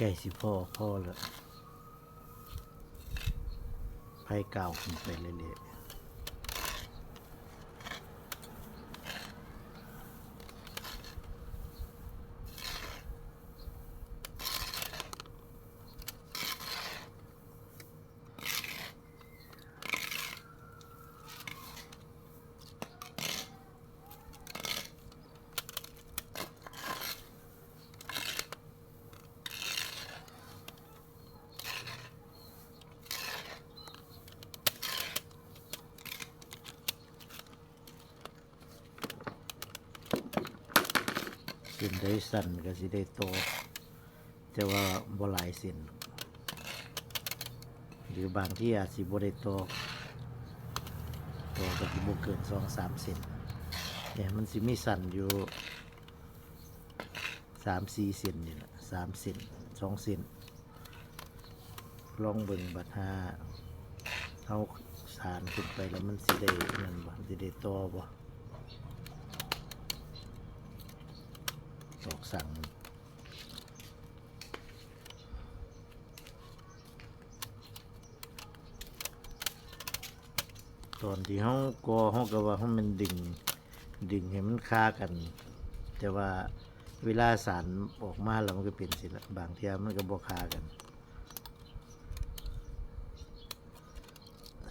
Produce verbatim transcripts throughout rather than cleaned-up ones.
ใกล้สิพอ พอแล้ว ไฟกาวขึ้นไปเรื่อยๆ เส้นใดสั้นก็สิได้ต่อ แต่ว่าบ่หลายเส้น หรือบางที่อาจสิบ่ได้ต่อ ต่อก็สิบ่เกินสองสามเส้น เนี่ยมันสิมีสั้นอยู่ สามสี่เส้นนี่แหละ สามเส้น สองเส้น ลองเบิ่งบัดหา เอาสานขึ้นไปแล้วมันสิได้นั่นบ่ มันสิได้ต่อบ่ ตอกสั่ง ตอนที่เฮาก่อ เฮาก็ว่าเฮามันดึง ดึงให้มันคากัน แต่ว่าเวลาสานออกมาแล้วมันก็เป็นสิละ บางเทื่อมันก็บ่คากัน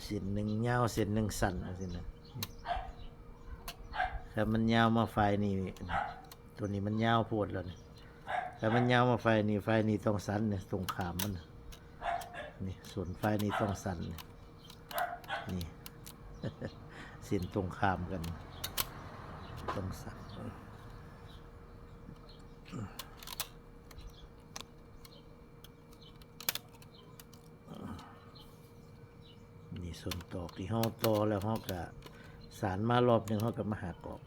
เส้นหนึ่งยาว เส้นหนึ่งสั้นจังซี้นะ ถ้ามันยาวมาฝ่ายนี้ ตัวนี้มันยาวโพดแล้วนี่ ถ้ามันยาวมาฝ่ายนี้ ฝ่ายนี้ต้องสั้นเนี่ย ตรงข้ามมันน่ะ นี่ ส่วนฝ่ายนี้ต้องสั้นเนี่ย นี่ เส้นตรงข้ามกัน ต้องสั้น นี่ส่วนตอกที่เฮาต่อแล้ว เฮาก็สานมารอบหนึ่ง เฮาก็มาหักออก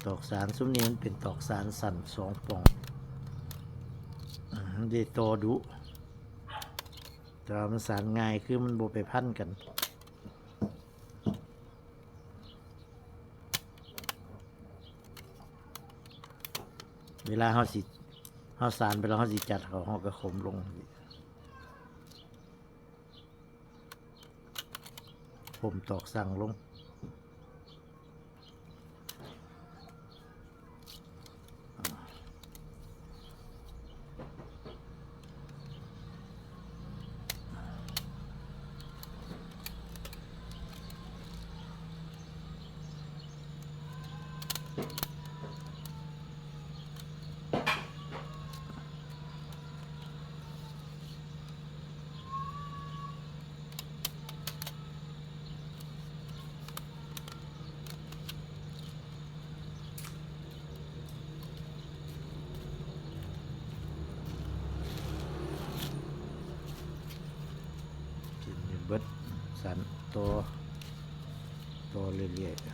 ตอกสานซุมนี้มันเป็นตอกสานสั้นสองป่อง อ่า มันได้ต่อดุ แต่ว่ามันสานง่าย คือมันบ่ไปพันกัน เวลาเฮาสิ เฮาสานไปแล้ว เฮาสิจัดเขา เฮาก็ขมลง ขมตอกสั่งลง กินอยู่เบิด สั่นต่อ ต่อเรื่อยๆ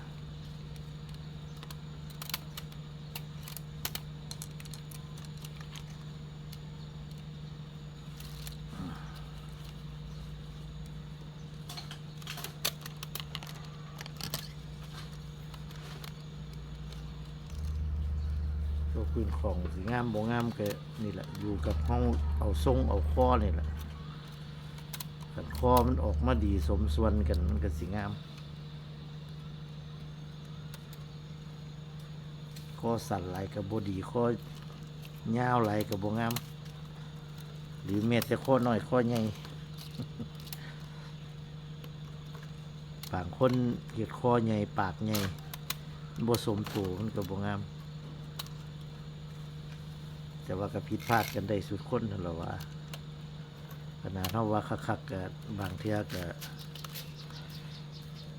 ตัวปืนของสิงามบ่งามก็นี่แหละ อยู่กับเฮาเอาทรงเอาคอนี่แหละ คันคอมันออกมาดีสมส่วนกันมันก็สิงาม คอสั้นหลายก็บ่ดี คอยาวหลายก็บ่งาม หรือแม้แต่คอน้อยคอใหญ่ บางคนเฮ็ดคอใหญ่ปากใหญ่ บ่สมโตมันก็บ่งาม แต่ว่าก็ผิดพลาดกันได้สุดคนนั่นล่ะว่า ขนาดเฮาว่าคักๆ ก็บางเทื่อก็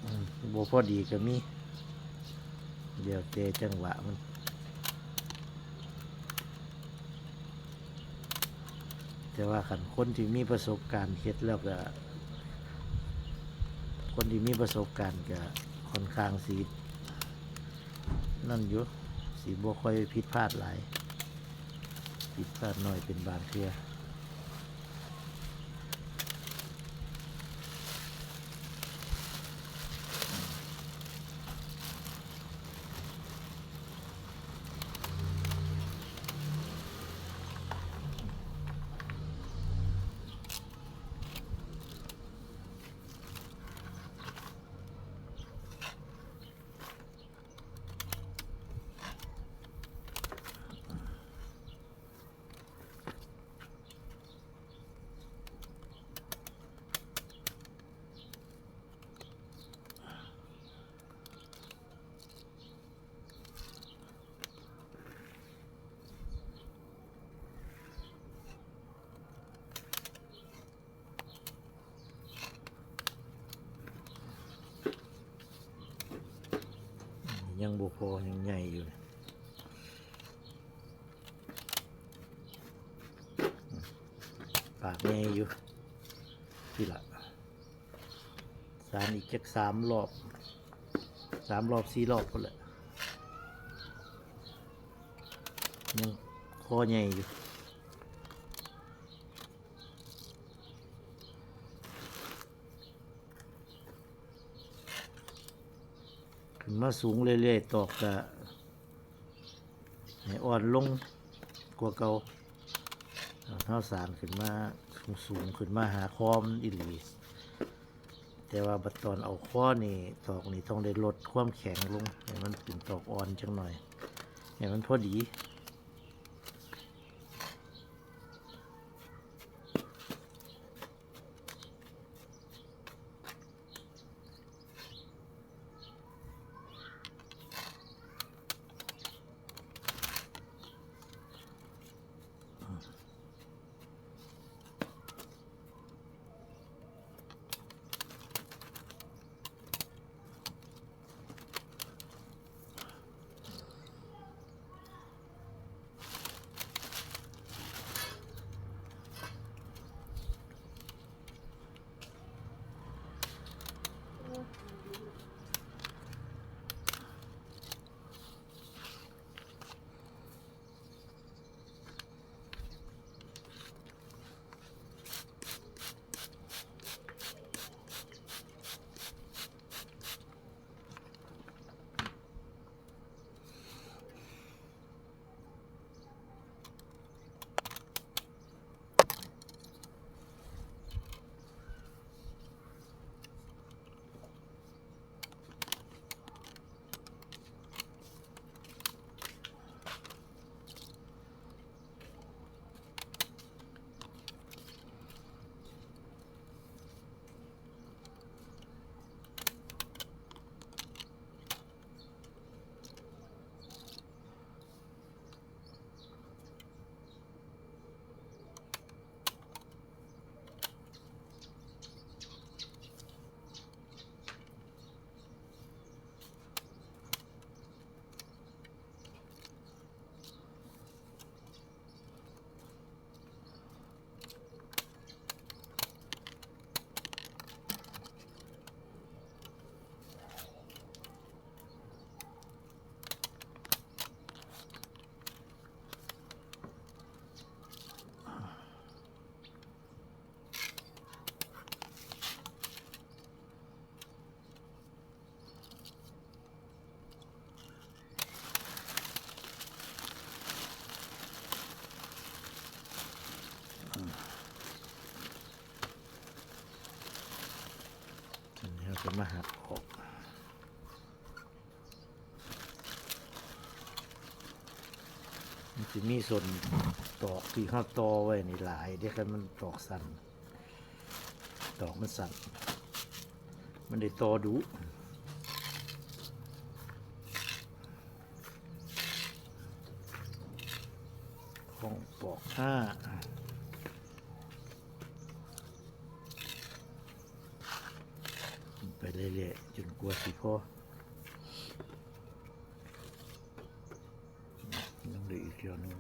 อืม บ่พอดีก็มี แล้วแต่จังหวะมัน แต่ว่าคันคนที่มีประสบการณ์เฮ็ดแล้วก็ คนที่มีประสบการณ์ก็ค่อนข้างสินั่นอยู่ สิบ่ค่อยผิดพลาดหลาย ผิดพลาดน้อยเป็นบางเทื่อ เ ยังบ่พอ ยังใหญ่อยู่ ปากใหญ่อยู่ ที่ละ สานอีกจักสามรอบ สามรอบสี่รอบพุ้นแหละ ยังคอใหญ่อยู่ ขึ้นมาสูงเรื่อยๆ ตอกกะให้อ่อนลงกว่าเก่า เฮาสานขึ้นมาสูงๆ ขึ้นมาหาคอมันอีหลี แต่ว่าบัดตอนเอาคอนี่ ตอกนี่ต้องได้ลดความแข็งลง ให้มันเป็นตอกอ่อนจักหน่อย ให้มันพอดีอันนี้เราจะมาหักออก มันจะมีส่วนตอกที่เขาต่อไว้นี่หลายเด้ คันมันตอกสั้น ตอกมันสั้น มันได้ต่อดู ของปอกห้า ไปเรื่อยๆ จนกว่าสิพอ ยังเหลืออีกเที่ยวหนึ่ง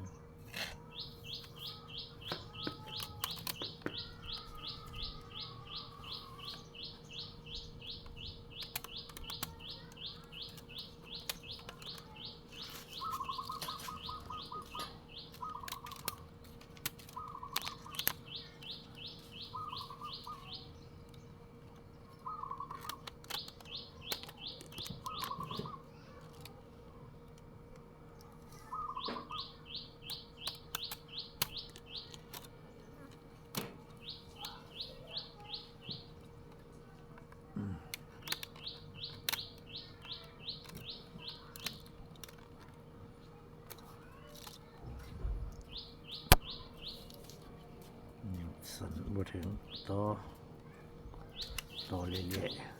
อืม สั่นบ่ถึง ต่อ ต่อเรื่อยๆ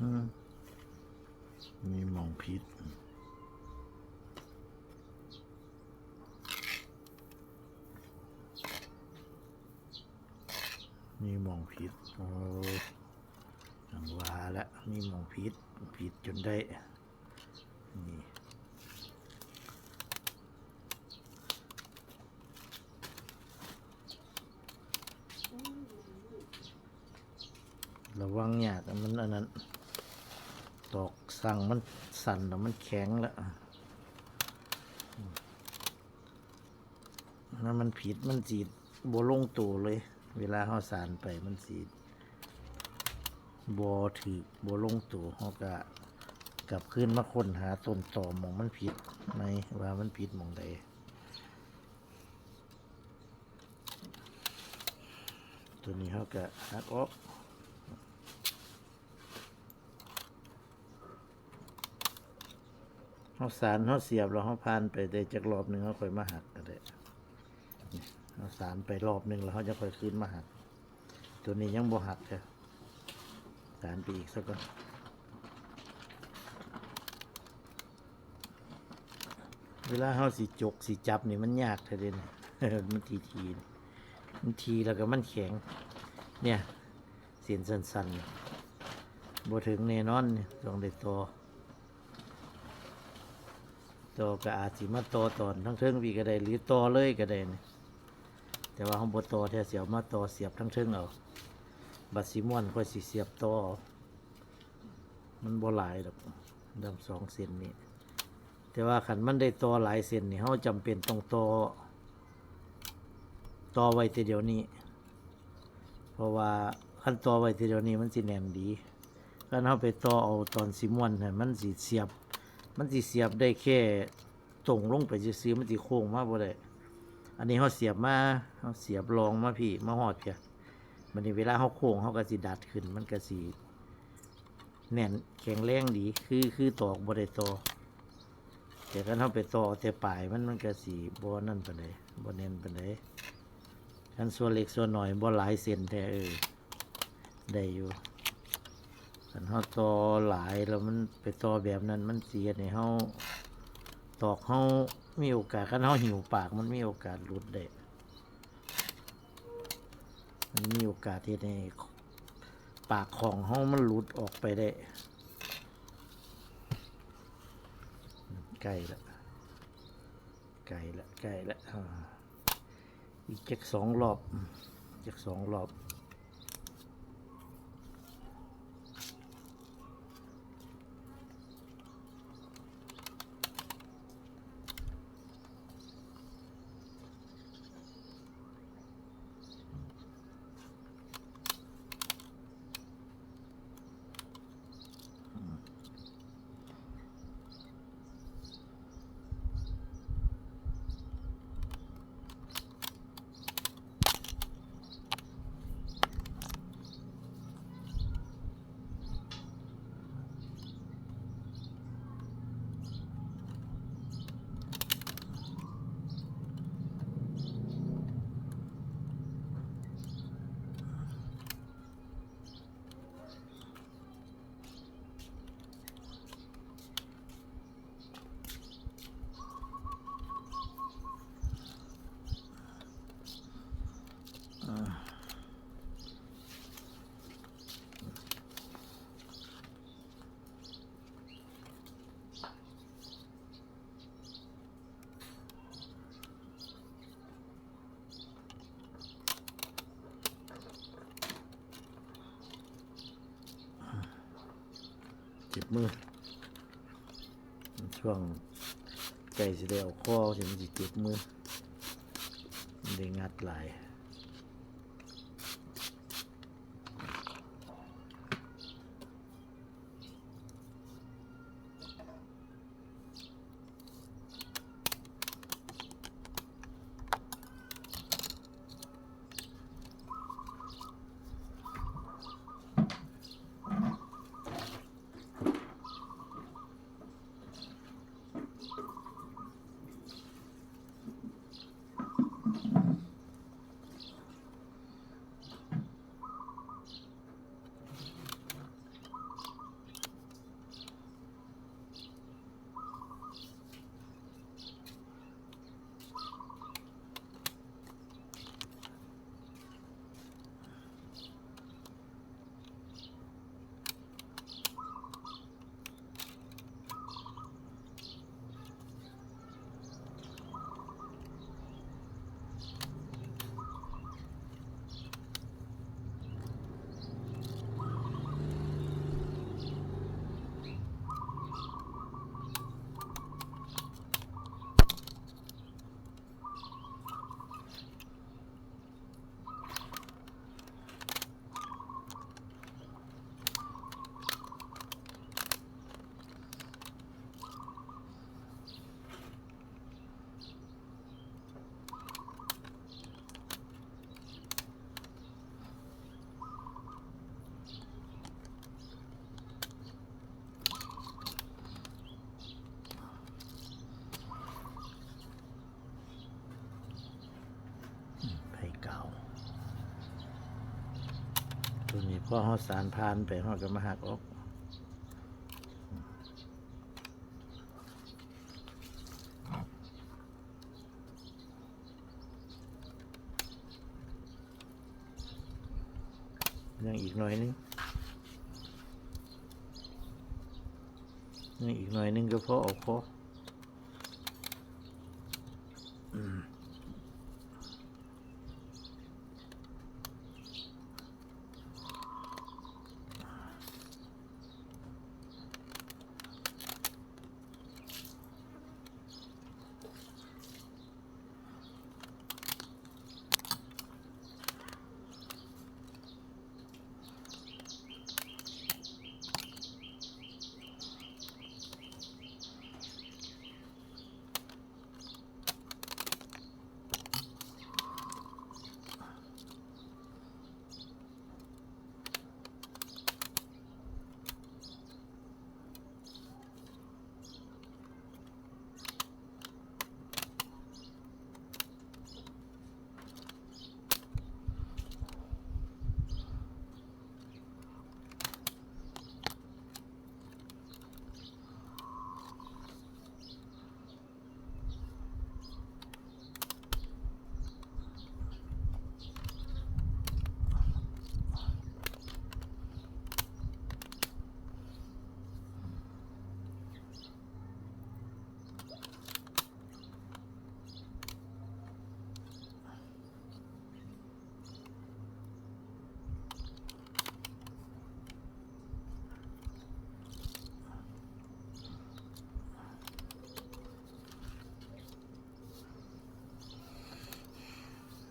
อืม มีหม่องผิด มีหม่องผิด โอ้ จังว่าละ มีหม่องผิด ผิดจนได้ นี่ ระวังยาก มันอันนั้น ตอกสั่งมันสั่นแล้วมันแข็งแล้ว นั่นมันผิด มันสิบ่ลงตัวเลย เวลาเฮาสานไปมันสิบ่ถืก บ่ลงตัว เฮาก็กลับคืนมาค้นหาต้นตอหม่องมันผิดไหม ว่ามันผิดหม่องใด ตัวนี้เฮาก็หักออก เฮาสาน เฮาเสียบแล้ว เฮาผ่านไปได้จักรอบหนึ่ง เฮาค่อยมาหักก็ได้ นี่ เฮาสานไปรอบหนึ่งแล้ว เฮาจะค่อยคืนมาหัก ตัวนี้ยังบ่หักแท้ สานไปอีกซะก่อน เวลาเฮาสิจกสิจับนี่มันยากแท้เด้นี่ มันทีๆนี่ มันทีแล้วก็มันแข็ง เนี่ย เส้นสั้นๆ บ่ถึงแน่นอนนี่ ต้องได้ต่อ ต่อก็อาจสิมาต่อตอนทั้งเทิงพี้ก็ได้ หรือต่อเลยก็ได้นี่ แต่ว่าเฮาบ่ต่อแท้ สิเอามาต่อเสียบทั้งเทิงเอา บัดสิม้วนค่อยสิเสียบต่อเอา มันบ่หลายดอก ดำสองเส้นนี่ แต่ว่าคันมันได้ต่อหลายเส้นนี่ เฮาจำเป็นต้องต่อ ต่อไว้แต่เดี๋ยวนี้ เพราะว่าคันต่อไว้แต่เดี๋ยวนี้มันสิแน่นดี คันเฮาไปต่อเอาตอนสิม้วนหั่น มันสิเสียบ มันสิเสียบได้แค่ตรงลงไปซื่อๆ มันสิโค้งมาบ่ได้ อันนี้เฮาเสียบมา เฮาเสียบรองมาพี้ มาฮอดพี้ บัดนี้เวลาเฮาโค้ง เฮาก็สิดัดขึ้น มันก็สิแน่นแข็งแรงดี คือ คือตอกบ่ได้ต่อ แต่คันเฮาไปต่อแต่ปลายมัน มันก็สิบ่นั่นปานใด บ่แน่นปานใด คันส่วนเล็กส่วนน้อย บ่หลายเส้นแท้ เออ ได้อยู่ คันเฮาต่อหลายแล้วมันไปต่อแบบนั้น มันสิเฮ็ดให้เฮา ตอกเฮามีโอกาส คันเฮาหิ้วปากมันมีโอกาสหลุดได้ มันมีโอกาสเฮ็ดให้ปากของเฮามันหลุดออกไปได้ ใกล้ละ ใกล้ละ ใกล้ละ อ่า อีกจักสองรอบ จักสองรอบ เจ็บมือ ช่วงใกล้สิได้เอาคอสิมันสิเจ็บมือ มันได้งัดหลาย พอเฮาสานผ่านไป เฮาก็มาหักออก ยังอีกหน่อยนึง ยังอีกหน่อยนึงก็พอเอาคอ อืม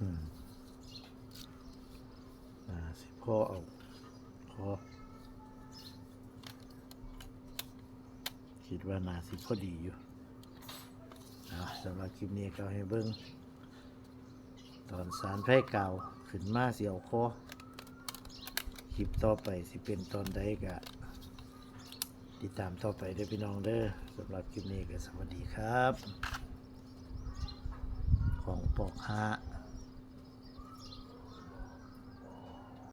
อืม อ่า สิพอเอา พอ คิดว่าน่าสิพอดีอยู่ อ่า สำหรับคลิปนี้ก็ให้เบิ่ง ตอนสานไฟกาวขึ้นมาสิเอาคอ คลิปต่อไปสิเป็นตอนใดก็ติดตามต่อไปเด้อพี่น้องเด้อ สำหรับคลิปนี้ก็สวัสดีครับ ของปอกฮา